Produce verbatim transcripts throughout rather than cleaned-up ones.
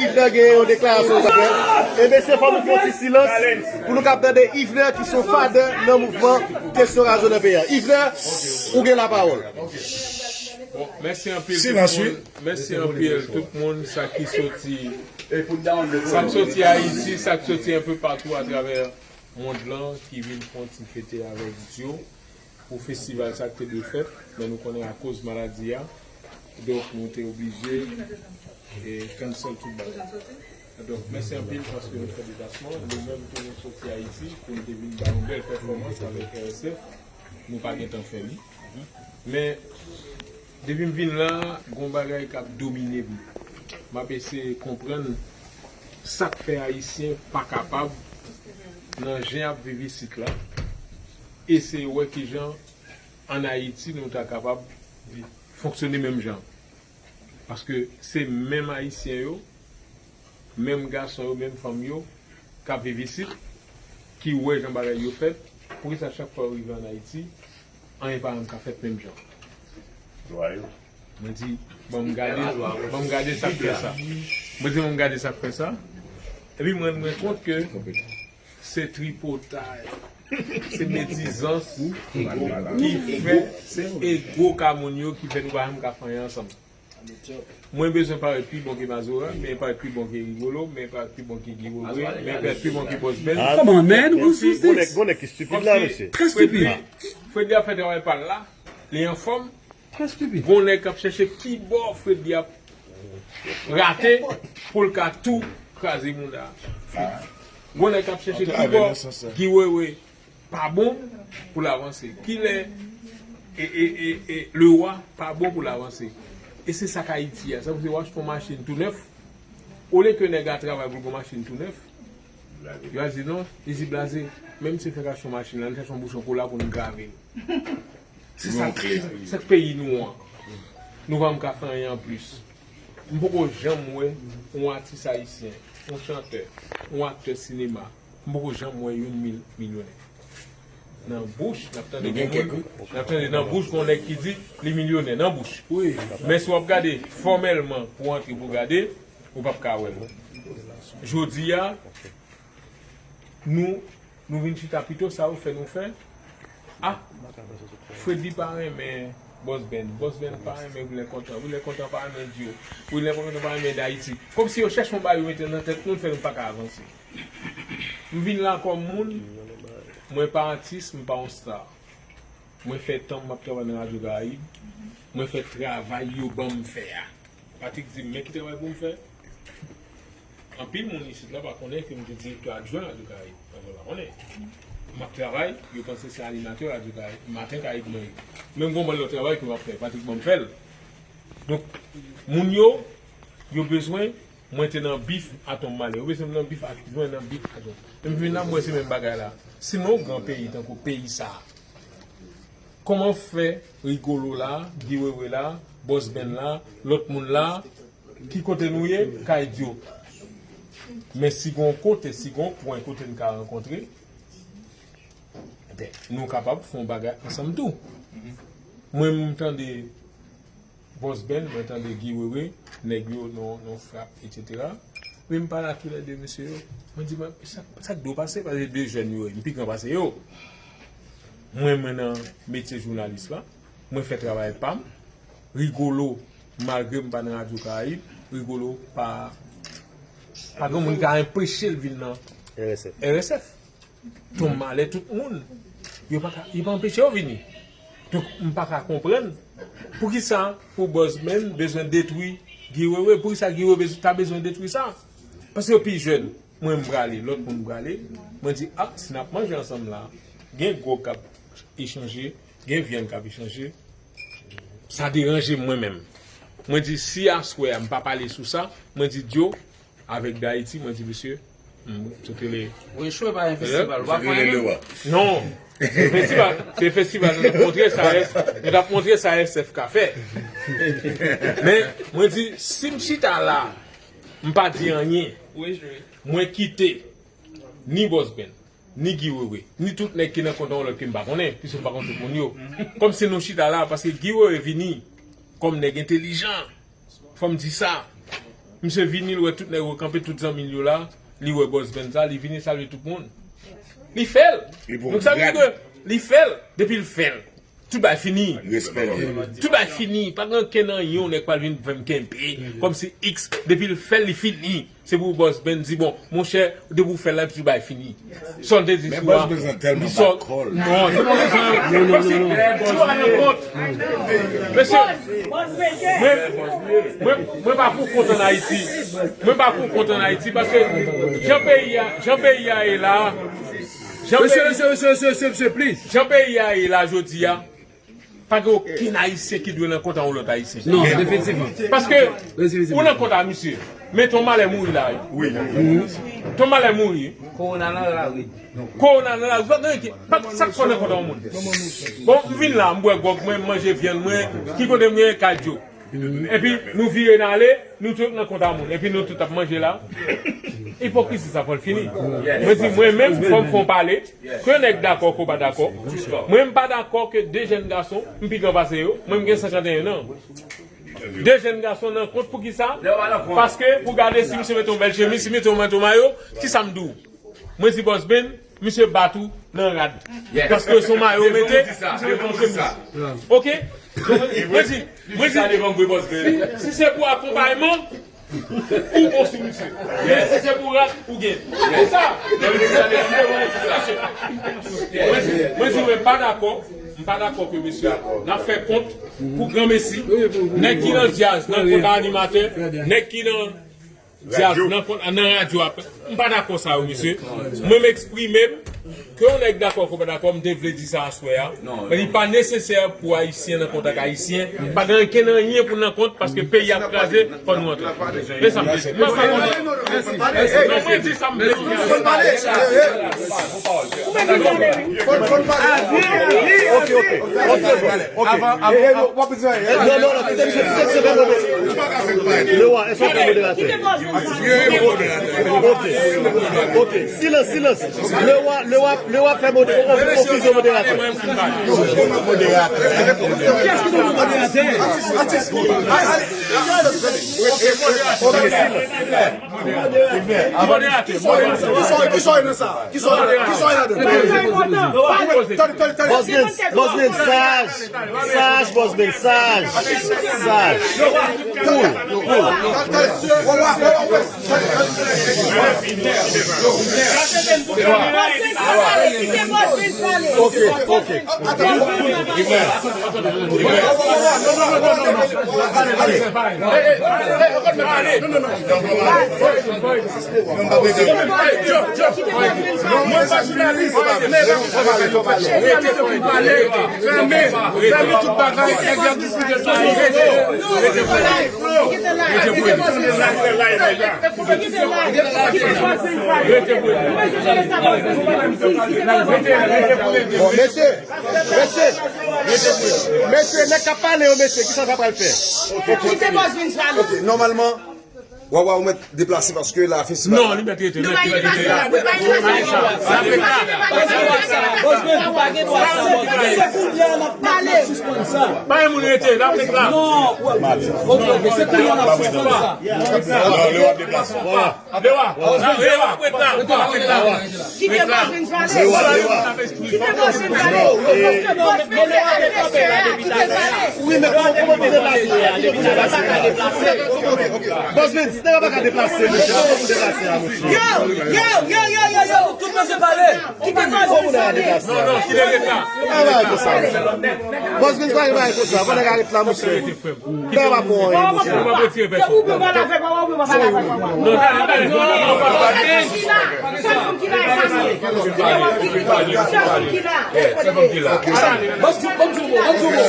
Yvner gen yon deklarasyon pou fè. E mesye, fò nou fè yon ti silans pou nou kab tande Yvner ki se yon fadè nan mouvman kesyon gazo nan peyi a. Yvner, ou gen lapawòl. Bon, mèsi anpil tout moun. Mèsi anpil tout moun, sa ki soti, sa k soti Ayiti, sa k soti enpe patou atravè mond lan, ki vin fè yon ti fete avèk Dio pou festival sa k te dwe fèt, men nou konnen akoz maladi a, donk nou te oblije e cancel tout bagay. Donk, mèsi anpil paske nou fè deplasman. Nou menm tou nou soti Ayiti pou nou te vin ba yon bèl pèfòmans avèk R S F. Nou pa gentan fè li. Men, depi m vin la, gon bagay k ap domine m. M ap eseye konprann sa k fè Ayisyen pa kapab nan jan y ap viv isit la, eseye wè kijan ann Ayiti nou ta kapab fonksyone menm jan. Paske se menm Ayisyen yo, menm gason yo, menm fanm yo k ap viv isit, ki wè jan bagay yo fèt, poukisa chak fwa yo rive ann Ayiti, anyen pa janm ka fèt menm jan? Mwen di, ban m gade, ban m gade sa k fè sa. Mwen di, ban m gade sa k fè sa. Epi mwen rann mwen kont ke se tripotay, se medizans ki fè, se ego ka moun yo ki fè nou pa janm ka fè anyen ansanm. Mwen bezwen parèt pi bon ke Mazora, men parèt pi bon ke Rigolo, men parèt pi bon ke Guy Wewe, men parèt pi bon ke Boss Ben. Kòman, men, nou gon sou stage? Gon nèg ki stipid la, mesye. Trè stipid. Freddy ap fè travay pa l la, li anfòm. Trè stipid. Gon nèg k ap chèche kibò Freddy ap rate pou l ka tou kraze mouda. Gon nèg k ap chèche kibò Guy Wewe pa bon pou l avanse. Kilè e, e, e, e, Lewa pa bon pou l avanse. E se sa k Ayiti a. Sa vle di w achte yon machin tou nèf. Olye ke nèg la travay pou l gon machin tou nèf, yo a di non, li di blaze. Menm si fèk achte yon machin la, n chache yon bouchon kola pou n grave l. Se sa, sa k peyi nou an. Nou pa menm ka fè anyen anplis. M poko janm wè yon atis ayisyen, yon chantè, yon aktè sinema, m poko janm wè youn mil milyonè. Nan bouch, n ap tande gen moun, n ap tande nan bouch gon nèg ki di li milyonè, nan bouch. Men si w ap gade fòmèlman pou w antre pou w gade, ou p ap ka wè l. Jodi a, nou, nou vin chita pito, sa yo fè nou fè. Ah, Freddy pa renmen Boss Ben, Boss Ben pa renmen Wilner Kontan, Wilner Kontan pa renmen Dio, Wilner Kontan pa renmen Dayiti. Kòmsi yo chèche yon bagay yo mete nan tèt nou, l fè nou pa ka avanse. M vin la kòm moun, mwen pa atis, m pa yon star. Mwen fè tan m ap travay nan Radyo Karayib, mwen fè travay yo ban m fè a. Patrick di m, men ki travay pou m fè. Anpil moun isit la pa konnen ke m te direktè adjwen Radyo Karayib. Anpil pa konnen. M ap travay, yo panse se animatè Radyo Karayib, Maten Karayib mwen ye. Men m gon bann lòt travay ke m ap fè, Patrick ban m fè l. Donk, moun yo, yo bezwen mwen te nan bif a Tom Malè. Yo bezwen m nan bif a, bezwen nan bif a Tom. Men m vin la, m wè se menm bagay la. Si nou yon gran peyi tankou peyi sa a, kòman fè Rigolo la, Guy Wewe la, Boss Ben la, lòt moun la, ki kote nou ye, kay Dio? Men si gon kote, si gon pwen kote n ka rankontre, ben, nou kapab fè yon bagay ansanm tou. Mwen, m tande Boss Ben, mwen tande Guy Wewe, nèg yo, non, non frap, etsetera. Men m pale ak youn nan de mesye yo. Mwen di, mwen, sa, sa k dwe pase? Paske de jèn yo ye, m pi gran pase yo. Mwen, mwen nan metye jounalis la. Mwen fè travay pa m. Rigolo, malgre m pa nan Radyo Karayib, Rigolo pa, pa gen moun ki ka anpeche l vin nan R S F. R S F. Tom Malè, tout moun, yo pa ka, yo pa anpeche yo vini. Donk, m pa ka konprann poukisa pou Boss Ben bezwen detwi Guy Wewe, poukisa Guy Wewe bezwen, ta bezwen detwi sa. Paske yo pi jèn. Mwen, m prale, lòt moun prale. Mwen di, ah, si n ap manje ansanm la, gen gwòg k ap echanje, gen vyann k ap echanje, sa deranje m mwen menm. Mwen di, si aswè a m pa pale sou sa, mwen di Dio, avèk Dayiti, mwen di, mesye, m sot rele. Ou echwe pa yon festival, ou pa fè anyen menm? Non. Se festival, se festival, nou t ap montre sa, nou t ap montre sa S F ka fè. Men, mwen di, si m chita la, m pa di anyen, mwen kite ni Boss Ben, ni Guy Wewe, ni tout nèg ki nan kont an lòt ke m pa konnen, piske m pa konn tout moun yo. Kòmsi nou chita la, paske Guy Wewe vini kòm nèg entelijan. Fò m di sa. Misye vini, l wè tout nèg yo kanpe, tout zanmi l yo la. Li wè Boss Ben sa, li vini salye tout moun. Li fè l. Li fè l. Depi l fè l, tout bagay fini. Tout bagay fini. Pa gen ankenn anyen yon nèg pral vin fè m kenbe. Kòmsi X, depi l fè l, li fini. Se pou Boss Ben di, bon, monchè, depi w fè l la, epi tout bagay fini. Sa w te di sou a. Li sòt. Non, se pa bezwen. Paske, sou a nan kont. Mesye, mwen, mwen, mwen pa pou kont ann Ayiti. Mwen pa pou kont ann Ayiti, paske jan peyi a, jan peyi a ye la, jan peyi, jan peyi a ye la jodi a, pa gen okenn Ayisyen ki dwe nan kont a yon lòt Ayisyen. Non, definitivman. Paske, ou nan kont a misye, men Ton Malè mouri la, wi. Ton Malè mouri. Kowona nan lari. Kowona nan lari. Pa gen anyen ki, pa, sa k fè w nan kont a yon moun? Bon, m vin la, m bwè gwòg mwen, m manje vyann mwen, ki kote m gen kadyo? Epi, nou vire n ale, nou tout nan kont a moun. Epi, nou tout ap manje la. Ipokrizi sa fò l fini. Mwen di, mwen menm, fò m fè yon pale. Ke nèg dakò, ke w pa dakò. Mwen, m pa dakò ke de jèn gason, m pi gran pase yo. Mwen, m gen senkanteyen an. De jèn gason nan kont, poukisa? Paske, pou gade si misye mete yon bèl chemiz, si mete yon manto mayo, kisa m di w? Mwen di Boss Ben, misye bat ou nan rad. Paske se yon mayo w mete, misye mete yon chemiz. Ok? Mwen di, mwen di, si, si se pou akonpayman, ou bon sou misye. Men si se pou rad, ou gen. Pou sa, mwen di, mwen di, mwen pa dakò, m pa dakò ke mesye, n ap fè kont pou granmesi, nèg ki nan djaz, nan kont a animatè, nèg ki nan djaz, nan kont, nan radyo a, m pa dakò sa yo, mesye. Mwen, m eksprime m, ke yon nèg dakò, ke w pa dakò, m te vle di sa aswè a. Men li pa nesesè pou Ayisyen nan kont ak Ayisyen. Pa gen ankenn anyen pou n nan kont, paske peyi ap kraze, fò nou antre. E sa m te di. Mwen pa konn. Non, mwen di sa m te di. Fò n pale. Fò n pale. Ok, ok. On seconde. Ok. Avan, avan, avan. Non, non, non, kite misye, kite misye fè modè. Lewa, èske w fè modérateur? Ok. Ok. Silans, silans. Lewa, Lewa, Lewa fè modè, o, o, ofisye modérateur. Modérateur. Kiyès ki te modérateur? Ok, silans. Ki sa w, ki sa w nan sa? Ki sa w, ki sa w ladan? Tande, tande, tande. Boss Ben, Boss Ben, saj, saj, Boss Ben, saj, saj. Cool, cool. Tande, tande. Wa, wa, wa, wa. Ok, ok. Mwen pa jounalis, men fè m pale, fè m tout bagay, nèg y ap diskite sou rezo. Bon, mesye, mesye, mesye, nèg k ap pale yo, mesye, kisa sa pral fè? Kite Boss Ben pale. Ok, nòmalman, Wawa, ou mèt deplase paske la festival. Non, li mèt rete. Nou pa gen dwa sa. Nou pa gen dwa sa. Boss Ben, ou pa gen dwa sa, Boss Ben. Se kounye a n ap pale. Pa gen moun rete, l ap ret la. Non. Ok, ok, se kounye a n ap sispann sa. Non, Lewa deplase. Lewa, Lewa, ret la. Kite Boss Ben pale. Lewa, Lewa. Kite Boss Ben pale. Paske Boss Ben se mesye a, kite pale. Wi, men kòman, kòman pou deplase? Boss Ben, si nèg la pa ka deplase, mesye, kòman pou deplase a, mesye? Yo, yo, yo, yo, yo, yo, yo. Tout mesye pale. Kite Boss Ben pale. Non, non, kite ret la. Ah, bagay konsa. Boss Ben pa gen bagay konsa. Fò nèg la ret la, mesye. Nèg la pa fè anyen, mesye. Se ou pou pale avèk mwen, ou pou pale avèk mwen. Non, non, non, non, non.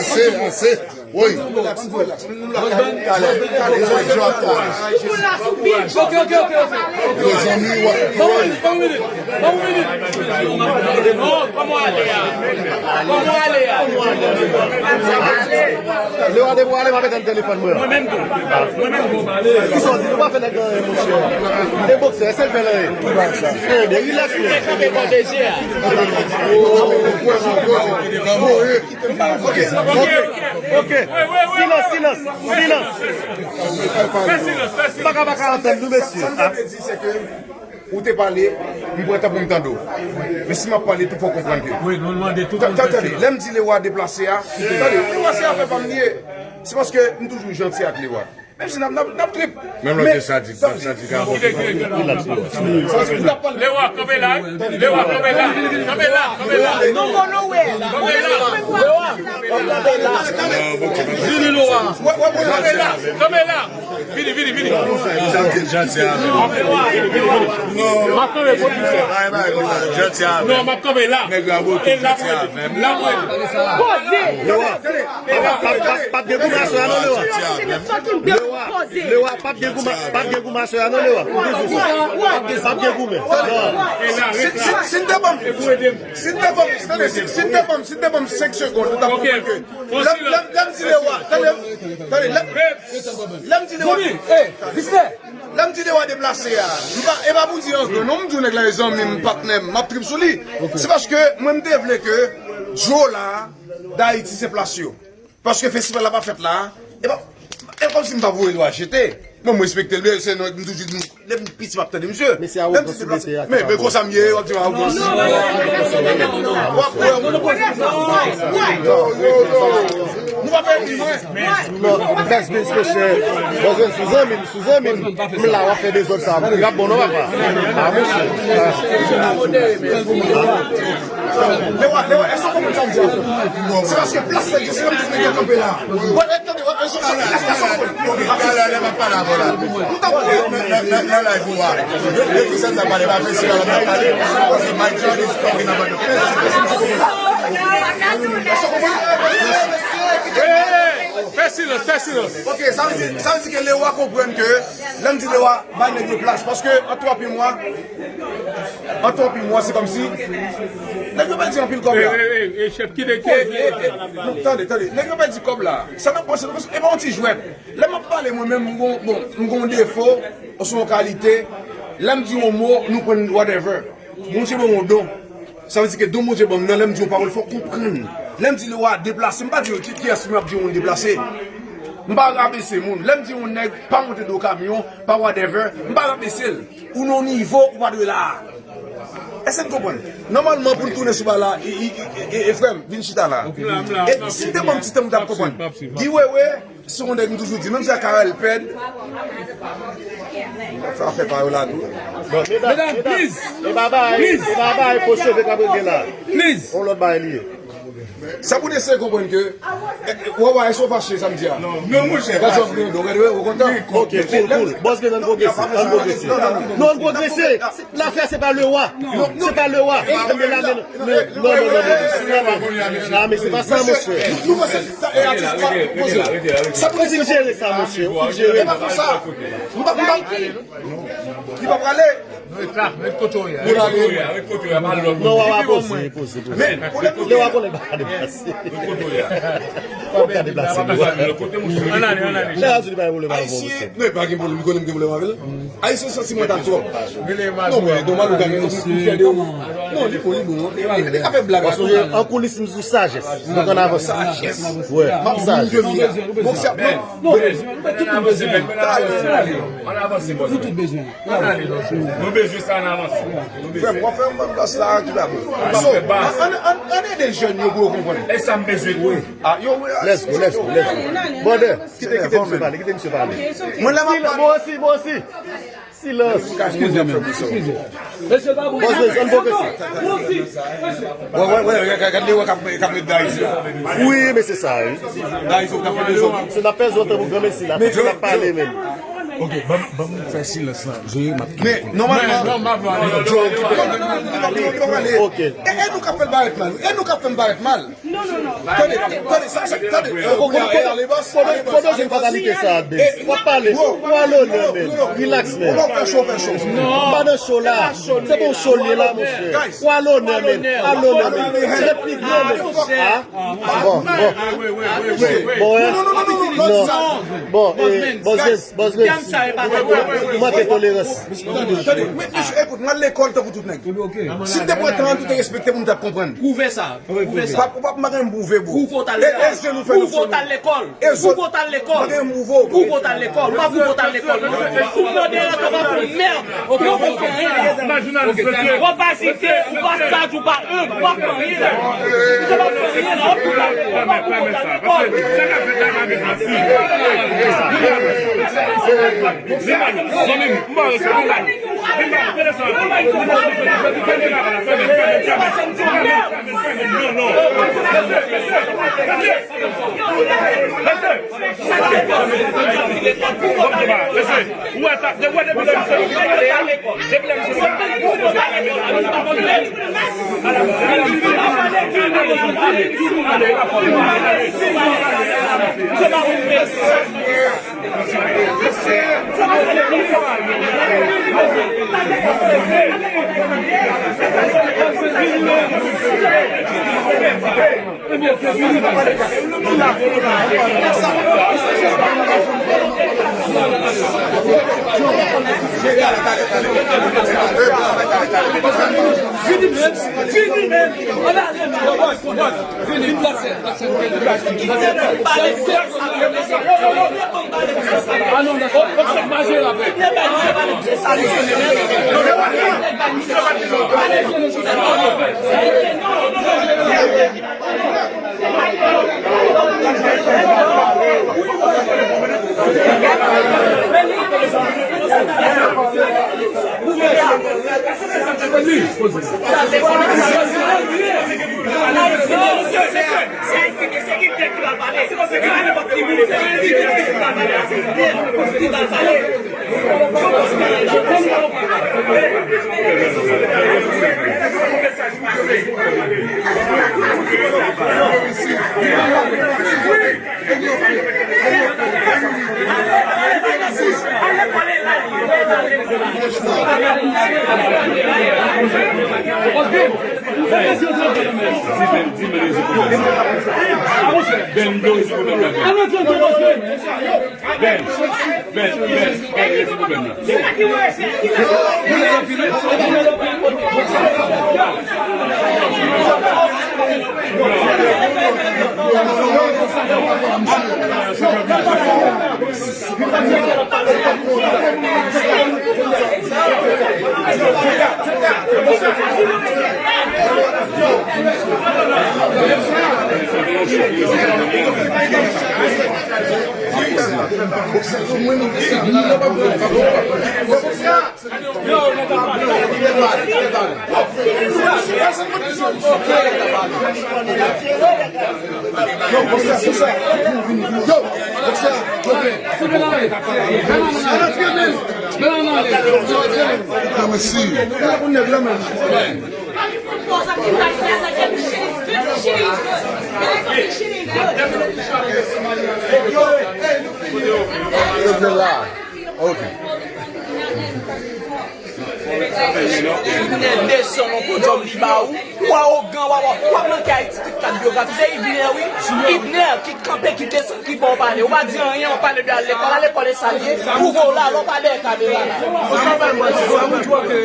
Ase, ase. Wi. Ok, ok, ok, ok. Yo, zanmi, w ap. Ban mwen minit, ban mwen minit. Ban mwen minit. Non, kòman ale a? Kòman ale a? Lè w ale pou ale, m ap etenn telefòn mwen. Mwen menm tou. Mwen menm tou. Kisa w di? Nou pa fè nèg anyen, monchè. E boksè, èske l fè l anyen? Ebyen, rilaks, non. Ok, ok, ok. Silans, silans, silans. Fè silans, fè silans. Paka, paka antann nou, mesye. Sa m te di, se ke ou te pale, m pran tan pou m tande w. Men si m ap pale tou, fò w konprann ke. Wi, nou mande tout moun fè silans. Tande, lè m di Lewa deplase a, tande, Lewa se afè pa m li ye. Se paske m toujou janti ak Lewa. Menm si n ap, n ap, n ap trip. Menm lè w te sadik, m ap sadik avan. Lewa, kanpe la. Lewa, kanpe la. Kanpe la, kanpe la. Nou gonowe. Kanpe la. Vini, Lewa. Kanpe la. Kanpe la. Vini, vini, vini. M ap kanpe, pwodisè. Non, m ap kanpe la. E la mwen. La mwen. Poze. Lewa. Pa, pa, pa, pa gen goumen aswè a non, Lewa. Lewa, Lewa, pa gen goumen, pa gen goumen aswè a non, Lewa. Pa gen goumen. Non. Si, si, si n te ban m, si n te ban m, tande, si, si n te ban m, si n te ban m senk segonn, ou t ap konprann ke lè m, lè m, lè m di Lewa, tande, tande, lè, lè m di Lewa, lè m di Lewa deplase a, m pa, e pa pou di anyen, non, m di w nèg la e zanmi m, patnè m, m ap trip sou li. Se paske mwen m te vle ke Joe la, Dayiti se plas yo. Paske festival la pa fèt la, e pa, e kòmsi m pa voye Lewa jete. Bon, m respekte l, men se non, m toujou di, lè m piti m ap tande misye. Men se awogans ou mete a. Men, men konsa m ye, w ap di m awogans. W ap wè, nou pa pèdi mwen. Non, best biz, mesye. Bon, sou zanmi m, sou zanmi m. M la, w ap fè dezòd sa. M rap bon non, papa. Ah, mesye. Lewa, Lewa, èske w konprann sa m di a? Se paske plas la, se lè m di nèg yo kanpe la. Bon, e, tande, e, e, e, e, e, e, talè, lè m ap pale avè w la. M t ap nan, nan, nan, nan live ou a. Yo, yo di sa m t ap pale, pa festival la m t ap pale. Paske my job is talking about the festival. Èske w konprann? Fè silans, fè silans. Ok, sa vle di, sa vle di ke Lewa konprann ke lè m di Lewa, bay nèg yo plas. Paske an twa pye mwa, an twa pye mwa, se kòmsi nèg yo pèdi anpil kòb la. E, e, e, e, chèf, kite, kite. Non, tande, tande. Nèg yo pèdi kòb la. Sa n ap panse, e pa yon ti jwèt. Lè m ap pale, mwen menm, m gon, bon, m gon defo, oswa yon kalite. Lè m di yon mo, nou pran whatever. Bondye ban m yon don. Sa vle di ke don Bondye ban m nan, lè m di yon pawòl, fò w konprann. Lè m di Lewa deplase, m pa di ki, kiyès mwen ap di yon moun deplase. M pa rabese moun. Lè m di yon nèg pa monte do kamyon, pa whatever, m pa rabese l. Ou nan yon nivo, ou pa dwe la a. Èske n konprann? Nòmalman, pou n tounen sou bagay la, e, e, e, e, e, frè m, vin chita la. E si n te ban m ti tan, m t ap konprann. Guy Wewe, se yon nèg m toujou di, menm si a Carel Ped, sa fè pa yo la tou. Bon, medam, medam, please, e pa bagay, please, e pa bagay fo cheve k ap regle la. Please. On lòt bagay li ye. Sa pou n eseye konprann ke, e, e, Wawa, èske w fache sa m di a? Non, non, monchè. Gade w ap rive, gade w kontan. Ok, cool, cool. Bòs, men ann pwogrese, ann pwogrese. Non, ann pwogrese. Lafè se pa Lewa. Se pa Lewa. Kenbe la men. Non, non, non, non, non, men se pa sa, monchè. Nou, nou panse sa, e, atis pa poze. Sa pou n fin jere sa, monchè. Ou fin jere. E pa konsa. M pa, m pa, li pa prale. Nou ret la, ret kote w ye. Ret kote w ye, ret kote w ye, pa lòt kote. Non, w a poze, poze, poze. Men, pwoblèm nou genyen. Lewa konnen l pa ka deplase. Ret kote w ye. Ou ka deplase, Lewa. Ann ale, ann ale. Lè a di li pa gen pwoblèm avè w, monchè. Ayisyen, non, pa gen pwoblèm, li konnen m gen pwoblèm avè l. Ayisyen santimantal twòp. Non, men, nòmal ou ka gen, ou fyè de ou. Non, li bon, li bon, non. Li, li ka fè blag ak ou. An koulis, m sou sajès. Donk, ann avanse. Sajès. Wi, m ap sajès. Bon, se ap, non. Non, nou tout bezwen. Ann avanse, bòs. Nou tout bezwen. Ann ale, bòs. Nou bezwen sa, ann avanse. Nou bezwen. Frè m, w ap fè yon bann bas la, ki pa bon. So, ann, ann, ann, ann ede jèn yo pou yo konprann. E sa m bezwen tou. Ah, yo, let's go, let's go, let's go. Brother, kite, kite misye pale, kite misye pale. Mwen la m ap pale. Bon, osi, bon, osi. Silans. Eskize, men. Eskize. Mesye, pa bon. Bòs, ann pwogrese. Wè, wè, wè, gade, gade, gade, wè, k ap, k ap met Dayiti. Wi, men se sa, wi. Dayiti, k ap fè dezòd. Se n ap pèdi tan pou granmesi la, paske n ap pale menm. Ok, ban m, ban m fè silans lan. Jere, m ap. Men, nòmalman. Ok. E, e nou k ap fè l parèt mal. E nou k ap fè m parèt mal. Non, non, non. Tande, tande, sa, sa, tande. Pandan, pandan, pandan, pandan, pandan, pandan, pandan, w ap pale, w a lonè, men. Relax, men. Ou pa fè cho, fè cho. M pa nan cho la. Se pa yon cho l ye la, monchè. W a lonè, men. A lonè, men. Se lè pli gran, men. Ah, bon, bon. Bon, hein. Non, non, non, non, non. Non. Bon, eh, Boss Benz, Boss Benz. Ou manke tolerans. Tande, tande. Men, mesye, ekout, mwen al lekòl tankou tout nèg. Si m te pran tan, m te respekte pou m t ap konprann. Pwouve sa. Pwouve sa. Pap, pap, m pa gen m pwouve, bro. Pwouve w t al lekòl. Pwouve w t al lekòl. Pwouve w t al lekòl. M pa gen m pwouve w. Pwouve w t al lekòl. M pa pwouve w t al lekòl, non. Ou pran de lè tankou yon mèd. Ou pa fè anyen la. Ou pa site, ou pa saj, ou pa enb, ou pa fè anyen la. Misye pa fè anyen la. Ou pa fè anyen la. Ok. Kriminèl desann yon kodyòm li ba ou. Ou awogan, w ap, w ap manke Ayiti tout kat byografi. Se Ibner, wi. Ibner ki kanpe, ki desann, ki ba w pale. Ou pa di anyen, w pale de al lekòl. Al lekòl e sa l ye. Pwouve w la, lè w pa dèyè kamera la. Ou sa fè mwen di, sa mwen di w ke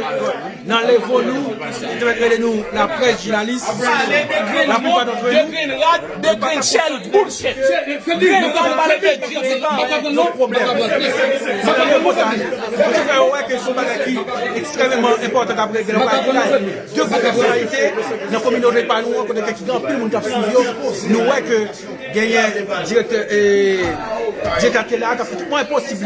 nan levo nou, ki te rele nou la presse, jounalis, la plupart d'entre nous, de grenn rad, de grenn chèl, bullshit. Grenn rad pale de dirijan, yon pwoblèm. Sa fè yo wè ke se yon bagay ki ekstrèmeman enpòtan k ap regle nan de gwoup pèsonalite nan kominote pa nou an, kote ke gen anpil moun k ap swiv yo. Nou wè ke genyen direktè, e, direktè ki la, k ap fè tout mwayen posib